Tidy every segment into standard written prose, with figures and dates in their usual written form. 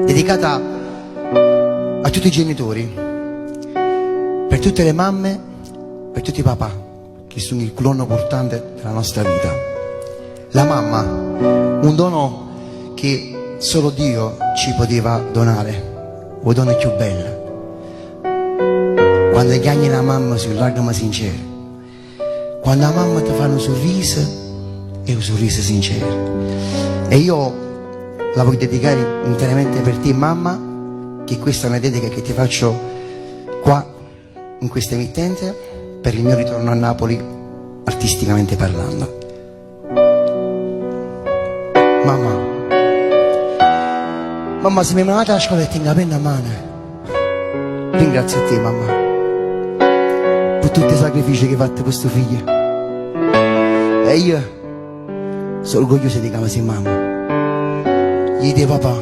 Dedicata a tutti i genitori, per tutte le mamme, per tutti i papà, che sono il colonno portante della nostra vita. La mamma, un dono che solo Dio ci poteva donare, 'o dono cchiù bello. Quando chiagne 'na mamma so' lacrime sincere, quando 'a mamma te fa 'nu sorriso è 'o sorriso sincero. E io la voglio dedicare interamente per te mamma, che questa è una dedica che ti faccio qua in questa emittente per il mio ritorno a Napoli artisticamente parlando. Mamma, mamma si m'hê mannato 'a scola e tengo 'a penna 'mmano. Ringrazio a te mamma pe tutt' 'e sacrifici che hê fatto pe stu figlio. E io so' orgoglioso 'e di' ca me si' mamma. E te papà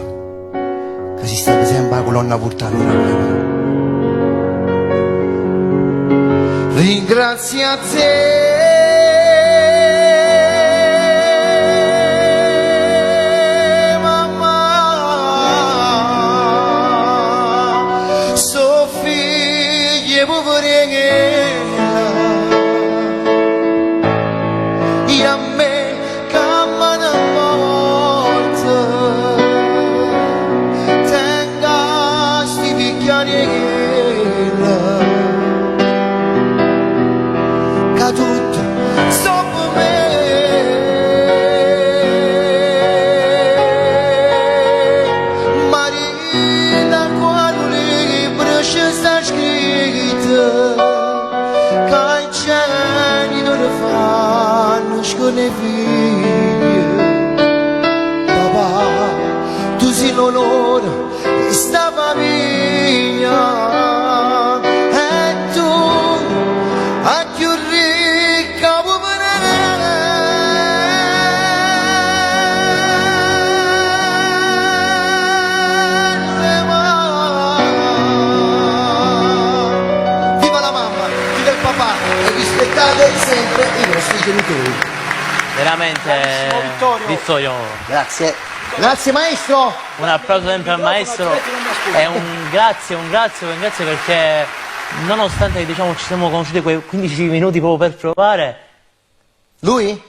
ca si' stato sempe 'a colonna portante d' 'a mia vita. Ringrazio a te. Mamma, so' figlio 'e puveriello e a me ca me ne 'mporta tengo sti vicchiarielle ca tutt so' pe me. Ma dint' a quale libro ce sta scritto ca 'e genitori fanno scuorno 'e figli? Papà, tu si' l'onore 'e sta famiglia e tu 'a cchiù ricca puverella. Viva la mamma, viva il papà e rispettate sempre i vostri genitori. Veramente, Bravissimo, Vittorio. Vittorio. Grazie. Grazie maestro. Un applauso sempre al maestro e un grazie, un grazie, un grazie perché nonostante diciamo ci siamo conosciuti quei 15 minuti proprio per provare. Lui?